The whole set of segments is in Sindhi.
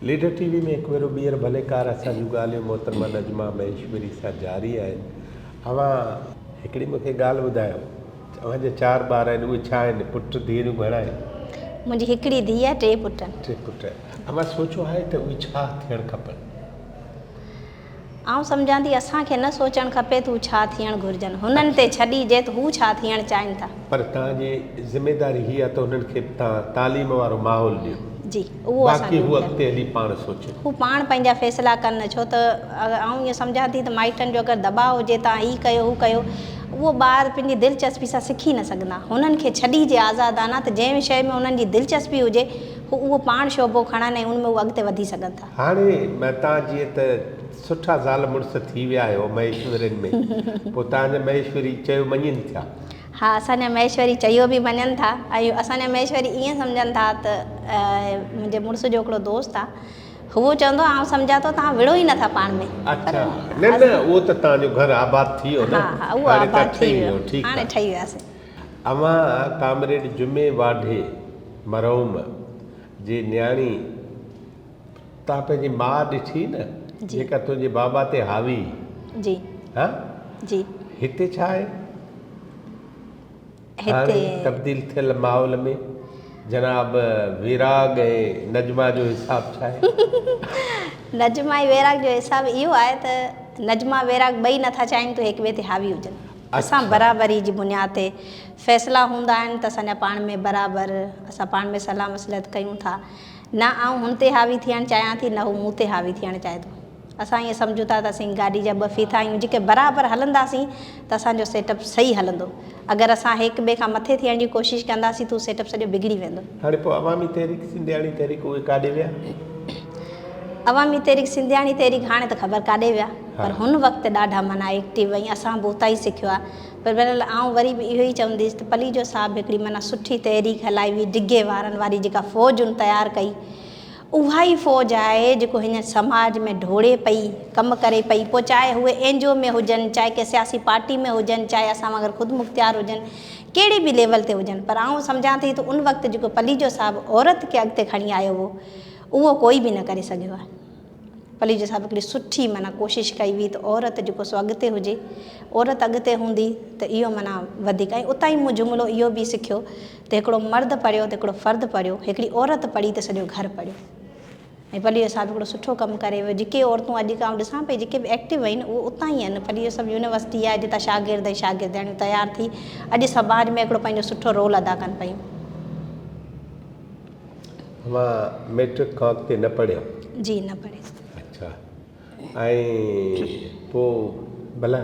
ليڊر ٽي وي ۾ هڪ ڀيرو ٻيهر ڀليڪار اسان جون ڳالهيون محترمه نجمه مهيشوري سان جاري آهن. اوهان هڪڙي مون کي ڳالهه ٻڌايو اوهان جا چار ٻار آهن اهي ڇا آهن پٽ ڌيئرون گهڻا آهن؟ منهنجي هڪڙي ڌيء آهي ٽي پٽ آهن. ٽي پٽ اوهان سوچيو آهي ته اهي ڇا ٿيڻ کپن؟ آئون سمجهان ٿي اسان کي نه سوچڻ کپي ته هو ڇا ٿيڻ گهرجن، هنن تي ڇڏيجي ته هو ڇا ٿيڻ چاهين ٿا. پر توهان جي ذميداري هي آهي ته هنن کي توهان تعليم وارو ماحول ڏيو. جي اهو اسان باقي ڏيون هو پيا. اڳتي هلي پاڻ سوچين. هو پاڻ پنهنجا فيصلا ڪن ڇو ته آئون ائين سمجهان ٿي ته مائٽن جو اگر دٻاء هجي توهان هي ڪيو هو ڪيو اهو ٻار پنهنجي دلچسپي سان سکي نه سگهندا. هنن کي ڇڏيجي آزادانه ته جنهن شيء ۾ هنن جي دلچسپي هجي هو اهو پاڻ شعبو کڻن ۽ ان ۾ هو اڳتي وڌي سگهن ٿا. هاڻي توهان جيئن ته سٺا زال مڙس ٿي ويا آهيو مهيشورين ۾ پوء توهان جا مهيشوري چيو مڃين ٿيا؟ ها اسان جا مهيشوري چيو به مڃن ٿا ۽ اسان جا مهيشوري ائين سمجهن ٿا ته منهنجي مڙس جو هڪڙو دوست آ هو چوندو آ آئون سمجهان ٿو توهان وڙهو ئي نٿا پاڻ ۾. اڇا نه نه اهو ته توهان جو گهر آباد ٿي ويو نه ها ها اهو هاڻي توهان آباد ٿي ٺهي ويو ويو ٺيڪ هاڻي آ. ٺهي وياسين. اوهان ڪامريڊ جمعي واڍي مرحوم جي نياڻي تان پنهنجي ماء ڏٺي نه جيڪا تنهنجي بابا تي حاوي هئي. جي. ها؟ جي. هتي ڇا آهي؟ هاڻي تبديل ٿيل ماحول ۾ جناب ويراڳ ۽ نجمه جو حساب ڇا آهي؟ نجمه ۽ ويراڳ جو حساب اهو آهي ته نجمه ويراڳ ٻئي نٿا چاهين ته هڪ ٻئي تي حاوي هجن. اسان برابري جي بنياد تي فيصلا هوندا آهن ته اسان جا پاڻ ۾ برابر اسان پاڻ ۾ صلاح مصلحت ڪيون ٿا نه آئون هن تي حاوي ٿيڻ چاهيان ٿي نه هو مون تي حاوي ٿيڻ چاهي ٿو. اسان ائين سمجهون ٿا ته اسين گاڏي جا ٻه ڦيٿا آهيون جيڪي برابر هلنداسين ته اسان جو سيٽ اپ صحيح هلندو اگر اسان هڪ ٻئي کان مٿي ٿيڻ جي ڪوشش ڪنداسين ته اهو سيٽ اپ سڄو بگڙي ويندو. هاڻي پوء عوامي تحريڪ سنڌياڻي تحريڪ اهي ڪاڏي ويا؟ عوامي تحريڪ سنڌياڻي تحريڪ هاڻي ته خبر ڪاڏي ويا پر هن وقت ڏاڍا معنيٰ ايڪٽو ۽ اسان به اتان ئي سکيو آهي پر بهرحال آئون وري به اهو ئي چونديس ته پليجو صاحب هڪڙي معنيٰ سٺي تحريڪ هلائي هئي ڊگهي وارن واري جيڪا فوج هن تيار ڪئي اها ئي فوج آهي جيڪو هينئر سماج ۾ ڊوڙي پئي ڪم ڪري پئي پوء چاهي هوء اين جي او ۾ هجن چاهي ڪنهن سياسي پارٽي ۾ هجن چاهي اسان وانگر خودمختيار هجن ڪهڙي به ليول تي هجن پر آئون سمجهان ٿي ته ان وقت جيڪو پليجو صاحب عورت کي اڳتي کڻي آيو هو اهو ڪوئي به نه ڪري سگهيو آهي. پليجي صاحب هڪڙي سٺي معنيٰ ڪوشش ڪئي هئي ته عورت جيڪو سو اڳتي هجي عورت اڳتي هوندي ته اهو معنيٰ وڌيڪ ۽ اتان ئي مون جملو اهو به سکيو ته هڪڙو مرد پڙهيو ته هڪڙو فرد پڙهيو هڪڙي عورت پڙهي ته سڄو گهر پڙهيو ۽ پليجو صاحب هڪڙو سٺو ڪم ڪري ويو جيڪي عورتون اڄ آئون ڏسان پئي جيڪي به ايڪٽو آهن اهو اتان ئي آهن پليجو صاحب يونيورسٽي آهي جتان شاگرد ۽ شاگردياڻيون تيار ٿي اڄ سماج ۾ هڪڙو پنهنجو سٺو رول ادا ڪن پيون. اوهان ميٽرڪ کان اڳتي نه پڙهيا؟ جي نه پڙهيس. اڇا ۽ پوء ڀلا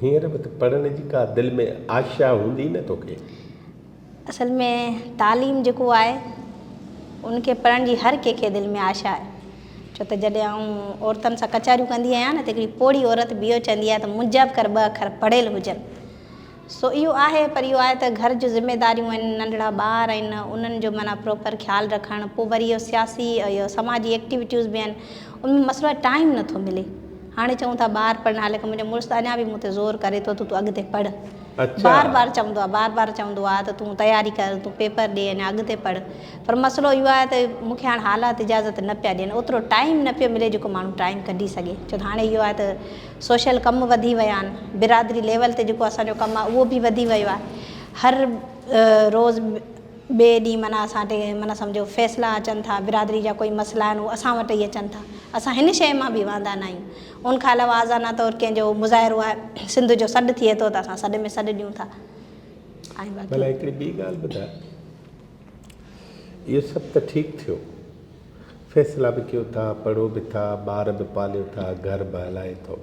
هينئر به ته پڙهڻ جي ڪا دل ۾ آشا هوندي نه توکي؟ اصل ۾ تعليم جيڪو آهي ان کي پڙهڻ جي هر ڪنهن کي دل ۾ آشا آهي ڇو ته جڏهن آئون عورتن سان ڪچهريون ڪندي آهيان نه ته هڪڙي پوڙهي عورت به اهو چوندي آهي ته منهنجا به ڪر ٻه اکر پڙهيل هجن سو اهو آهي پر اهو آهي ته گهر جون ذميداريون آهن ننڍڙا ٻار آهن انهن جو معنيٰ پراپر خيال رکڻ پوء وري اهو سياسي اهو سماجي ايڪٽيوٽيز به آهن ان ۾ مسئلو آهي ٽائيم نٿو ملي هاڻي چئون ٿا ٻار پڙهن حالانڪه منهنجو مڙس ته اڃا به مون تي زور ڪري ٿو ته تون اڳتي پڙهه بار بار چوندو آهي بار بار چوندو آهي ته تون تياري ڪر تون پيپر ڏي اڃا اڳتي پڙهه پر مسئلو اهو آهي ته مون کي هاڻي حالات اجازت نه پيا ڏين اوترو ٽائيم نه پيو ملي جيڪو ماڻهو ٽائيم ڪڍي سگهي ڇو ته هاڻي اهو آهي ته سوشل ڪم وڌي ويا آهن برادري ليول تي جيڪو اسان جو ڪم آهي اهو به وڌي ويو آهي هر روز ٻئي ڏينهن معنيٰ اسان ٽي معنيٰ سمجهو فيصلا اچن ٿا برادري جا ڪوئي مسئلا آهن اهي اسان وٽ ئي اچن ٿا اسان هن شيء مان به واندا نه آهيون ان کان علاوه آزادانه طور ڪنهن جو مظاهرو آهي سنڌ جو سڏ ٿئي ٿو ته اسان سڏ ۾ سڏ ڏيون ٿا ۽ باقي ڀلا هڪڙي ٻي ڳالهه ٻڌاء اهو سڀ ته ٺيڪ ٿيو فيصلا به ڪيو ٿا، پڙهو به ٿا، ٻار به پاليو ٿا، گهر به هلائي ٿو.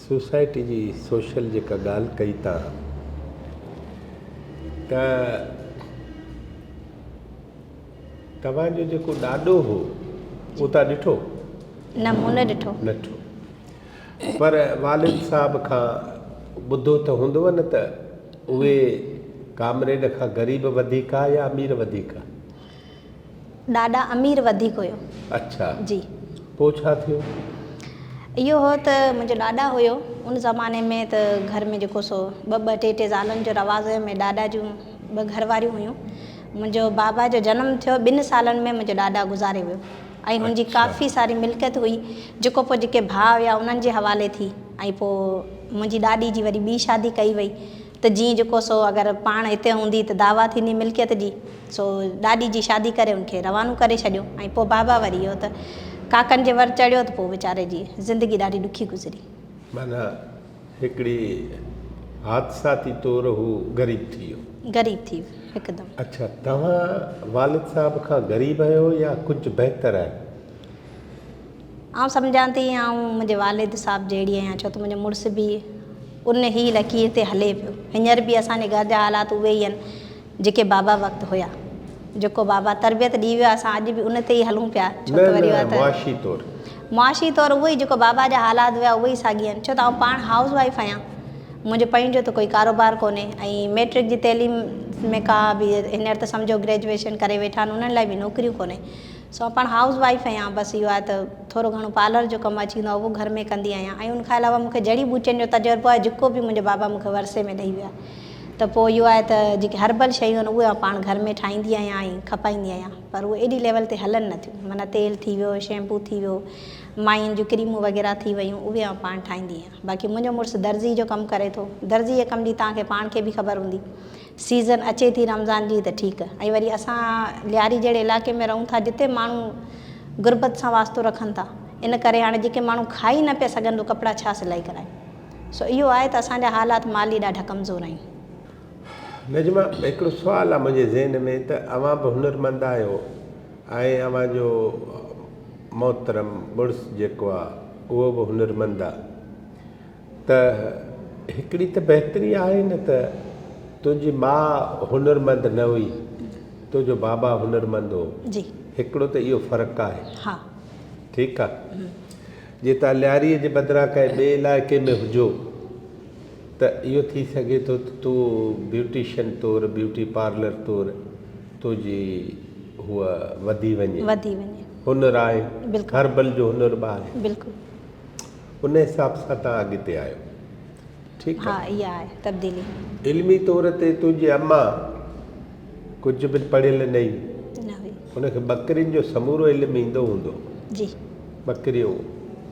سوسائٽي جي سوشل جيڪا ڳالهه ڪئي تان ته توهان جو جيڪو ڏاڏو هو اهو تان ڏٺو؟ نه مون نه ڏٺو. نه ڏٺو. پر والد صاحب کان ٻڌو ته هوندو نه ته اهي ڪامريڊ کان غريب وڌيڪ آ يا امير وڌيڪ آ؟ ڏاڏا امير وڌيڪ هيو. اڇا. جي. پوء ڇا ٿيو؟ اهو هو ته منهنجو ڏاڏا هيو ان زماني ۾ ته گهر ۾ جيڪو سو ٻه ٻه ٽي ٽي زالن جو رواج هيو ۾ ڏاڏا جون ٻه گهر واريون هيون. منهنجو بابا جو جنم ٿيو ٻن سالن ۾ منهنجو ڏاڏا گذاري ويو ۽ هن جي ڪافي ساري ملڪيت هئي جيڪو پوء جيڪي ڀاء هيا انهن جي حوالي ٿي ۽ پوء منهنجي ڏاڏي جي وري ٻي شادي ڪئي وئي ته جيئن جيڪو سو اگر پاڻ هتي هوندي ته دعويٰ ٿيندي ملڪيت جي سو ڏاڏي جي شادي ڪري ان کي روانو ڪري ڇڏيو ۽ پوء بابا وري اهو ته ڪاڪن جي ور چڙهيو ته پوء ويچاري جي زندگي ڏاڍي ڏکي گذري. معنيٰ هڪڙي حادثاتي طور هو غريب ٿي ويو. غريب ٿي ويو هڪدم. اڇا توهان والد صاحب کان غريب آهيو يا ڪجهه بهتر آهيو؟ آئون سمجهان ٿي آئون منهنجي والد صاحب جهڙي آهيان ڇو ته منهنجو مڙس به ان ئي لڪير تي هلي پيو. هينئر به اسان جي گهر جا حالات اهي ئي آهن جيڪي بابا وقت هيا. جيڪو بابا تربيت ڏئي ويو آهي اسان اڄ به ان تي ئي هلون پيا ڇو نه ته وري نه اها ته معاشي طور. معاشي طور اهو ئي جيڪو بابا جا حالات هيا اهي ئي ساڳي آهن ڇو ته آئون پاڻ هائوس وائيف آهيان منهنجو پنهنجو ته ڪوئي ڪاروبار ڪونهي ۽ ميٽرڪ جي تعليم ۾ ڪا به هينئر ته سمجهو گريجوئيشن ڪري ويٺا آهن انهن لاء به نوڪريون ڪونهي سو آئون پاڻ هائوس وائيف آهيان بس اهو آهي ته ٿورو گهڻو پارلر جو ڪم اچي ويندو آهي اهو گهر ۾ ڪندي آهيان ۽ ان کان علاوه مون کي جڙي ٻوٽين جو تجربو آهي جيڪو به منهنجو بابا مون کي ورثي ۾ ڏئي ويو آهي ته پوء اهو آهي ته جيڪي هربل شيون آهن اهي آئون پاڻ گهر ۾ ٺاهيندي آهيان ۽ کپائيندي آهيان پر اهي ايڏي ليول تي هلن نه ٿيون معنيٰ تيل ٿي ويو شيمپو ٿي ويو ماين جون ڪريمون وغيره ٿي ويون اهي آئون پاڻ ٺاهيندي آهيان باقي منهنجو مڙس درزي جو ڪم ڪري ٿو درزي جي ڪم جي توهان کي پاڻ کي به خبر هوندي سيزن اچي ٿي رمضان جي ته ٺيڪ ۽ وري اسان لياري جهڙي علائقي ۾ رهون ٿا جتي ماڻهو غربت سان واسطو رکن ٿا ان ڪري هاڻي جيڪي ماڻهو کائي نه پيا سگهن اهي ڪپڙا ڇا سلائي ڪرائين سو اهو آهي ته اسان جا حالات مالي ڏاڍا ڪمزور آهن. نجمه هڪڙو سوال آ منهنجي ذهن ۾ ته اوهان به هنرمند آهيو ۽ اوهان جو محترم مڙس جيڪو آ اهو به هنرمند آ ته هڪڙي ته بهتري آهي نه ته تنهنجي ماء هنرمند نه هئي تنهنجو بابا هنرمند هو جي. هڪڙو ته اهو فرق آهي. ها. ٺيڪ آ. جي توهان لياريء جي بدران ڪنهن ٻئي علائقي ۾ هجو ته اهو ٿي سگهي ٿو ته تون بيوٽيشن طور، بيوٽي پارلر طور تنهنجي هوء وڌي وڃي. وڌي وڃي. هنر آهي. بلڪل. هربل جو هنر به آهي. بلڪل. ان حساب سان توهان اڳتي آهيو. ٺيڪ ها آهي. اها آهي تبديلي. علمي طور تي تنهنجي اما ڪجهه به پڙهيل نه هئي. نه هئي. هن کي ٻڪرين جو سمورو علم ايندو هوندو. جي. ٻڪريون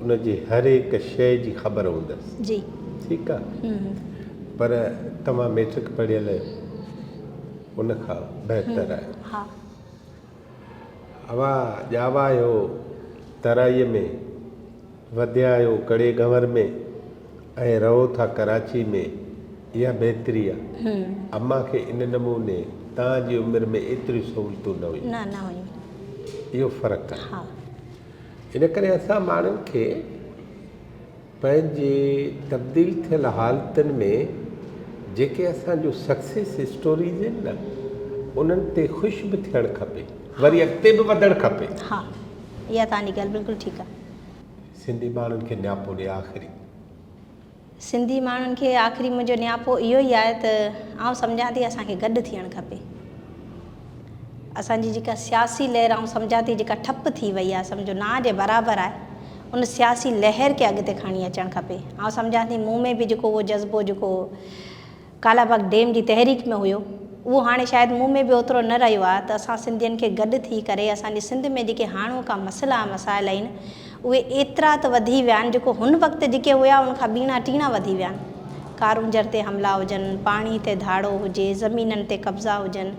ان جي هر هڪ شيء جي خبر هوندس. جي. ٺيڪ آ. پر توهان ميٽرڪ پڙهيل آهيو ان کان بهتر آهيو. ها. اوهان ڄاوا آهيو ترائيء ۾، وڌيا آهيو ڪڙي گنور ۾ ۽ رهو ٿا ڪراچي ۾، اها بهتري آ. امان کي ان نموني توهان جي عمر ۾ ايتريون سهولتون نه هيون. نه نه هيون. اهو فرق آهي. ها. ان ڪري اسان ماڻهن کي پنهنجي تبديل ٿيل حالتن ۾ جيڪي اسان جون سڪسيس اسٽوريز آهن نه انهن تي خوش به ٿيڻ کپي وري اڳتي به وڌڻ کپي. ها اها توهان جي ڳالهه بلڪل ٺيڪ آهي. سنڌي ماڻهن کي نياپو ڏي آخري. سنڌي ماڻهن کي آخري منهنجو نياپو اهو ئي آهي ته آئون سمجهان ٿي اسان کي گڏ ٿيڻ کپي. اسان جي جيڪا سياسي لهر آئون سمجهان ٿي جيڪا ٺپ ٿي وئي آهي سمجهو نا جي برابر آهي ان سياسي لهر کي اڳتي کڻي اچڻ کپي. آئون سمجهان ٿي مون ۾ به جيڪو اهو جذبو جيڪو ڪالاباغ ڊيم جي تحريڪ ۾ هيو اهو هاڻي شايد مون ۾ به اوترو نه رهيو آهي ته اسان سنڌين کي گڏ ٿي ڪري اسان جي سنڌ ۾ جيڪي هاڻوڪا مسئلا مسائل آهن اهي ايترا ته وڌي ويا آهن جيڪو هن وقت جيڪي هيا ان کان ٻيڻا ٽيڻا وڌي ويا آهن. ڪارونجهر تي حملا هجن، پاڻي تي ڌاڙو هجي، زمينن تي قبضا هجن،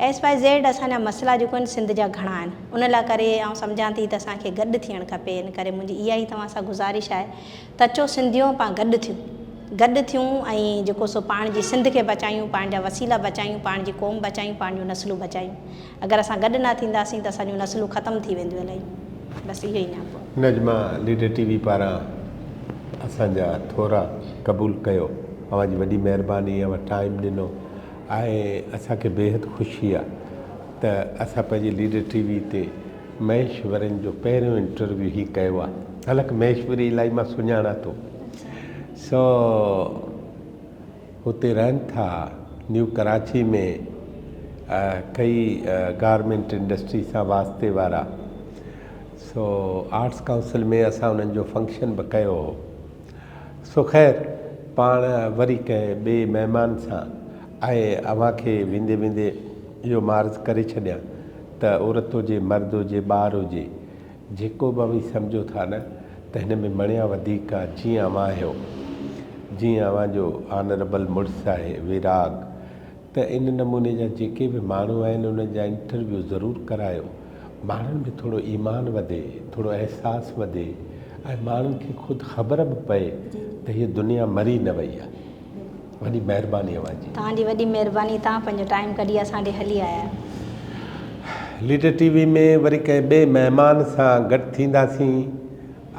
ايس وائي زيڊ اسان جا مسئلا جيڪو آهن سنڌ جا گهڻا آهن ان لاء ڪري آئون سمجهان ٿي ته اسان کي گڏ ٿيڻ کپي ان ڪري منهنجي اها ئي توهان سان گذارش آهي ته اچو سنڌيو پان گڏ ٿيون گڏ ٿيون ۽ جيڪو سو پاڻ جي سنڌ کي بچايون پاڻ جا وسيلا بچايون پاڻ جي قوم بچايون پاڻ جون نسلون بچايون اگر اسان گڏ نه ٿينداسين ته اسان جون نسلون ختم ٿي وينديون الائي بس اهو ئي نياپو آهي. نجمه ليڊر ٽي وي پاران اسان جا ٿورا قبول ڪيو اوهان جي وڏي مهرباني اوهان ٽائيم ڏنو ۽ اسان کي بيحد خوشي آ ته اسان پنهنجي ليڊر ٽي وي تي مهيشورين جو پهريون انٽرويو هي ڪيو آ حالانڪ مهيشوري الائي مان سڃاڻان ٿو سو هتي رهن ٿا. نيو ڪراچي ۾ ڪئي گارمينٽ انڊسٽري سان واسطي وارا. سو آرٽس ڪائونسل ۾ اسان انهن جو فنڪشن به ڪيو هو. سو خير پاڻ وري ڪنهن ٻئي مهمان سان ۽ اوهان کي ويندي ويندي. اهو مان عرض ڪري ڇڏيان ته عورت هجي مرد هجي ٻار هجي جيڪو به اوهين سمجهو ٿا نه ته هن ۾ مڻيا وڌيڪ آ جيئن اوهان آهيو جيئن اوهان جو آنربل مڙس آهي ويراڳ ته ان نموني جا جيڪي به ماڻهو آهن انهن جا انٽرويو ضرور ڪرايو ماڻهن ۾ ٿورو ايمان وڌي ٿورو احساس وڌي ۽ ماڻهن کي خود خبر به پئي ته هيء دنيا مري نه وئي آهي وڏي مهرباني اوهان جي. توهان جي وڏي مهرباني توهان پنهنجو ٽائيم ڪڍي اسان ڏي هلي آيا آهيو. ليڊر ٽي وي ۾ وري ڪنهن ٻئي مهمان سان گڏ ٿينداسين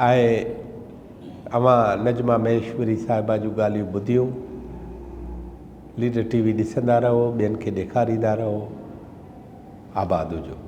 ۽ اوهان نجمه مهيشوري صاحبه جون ڳالهيون ٻڌيون. ليڊر ٽي وي ڏسندا رهو ٻين کي ڏيکاريندا رهو. آباد هجو.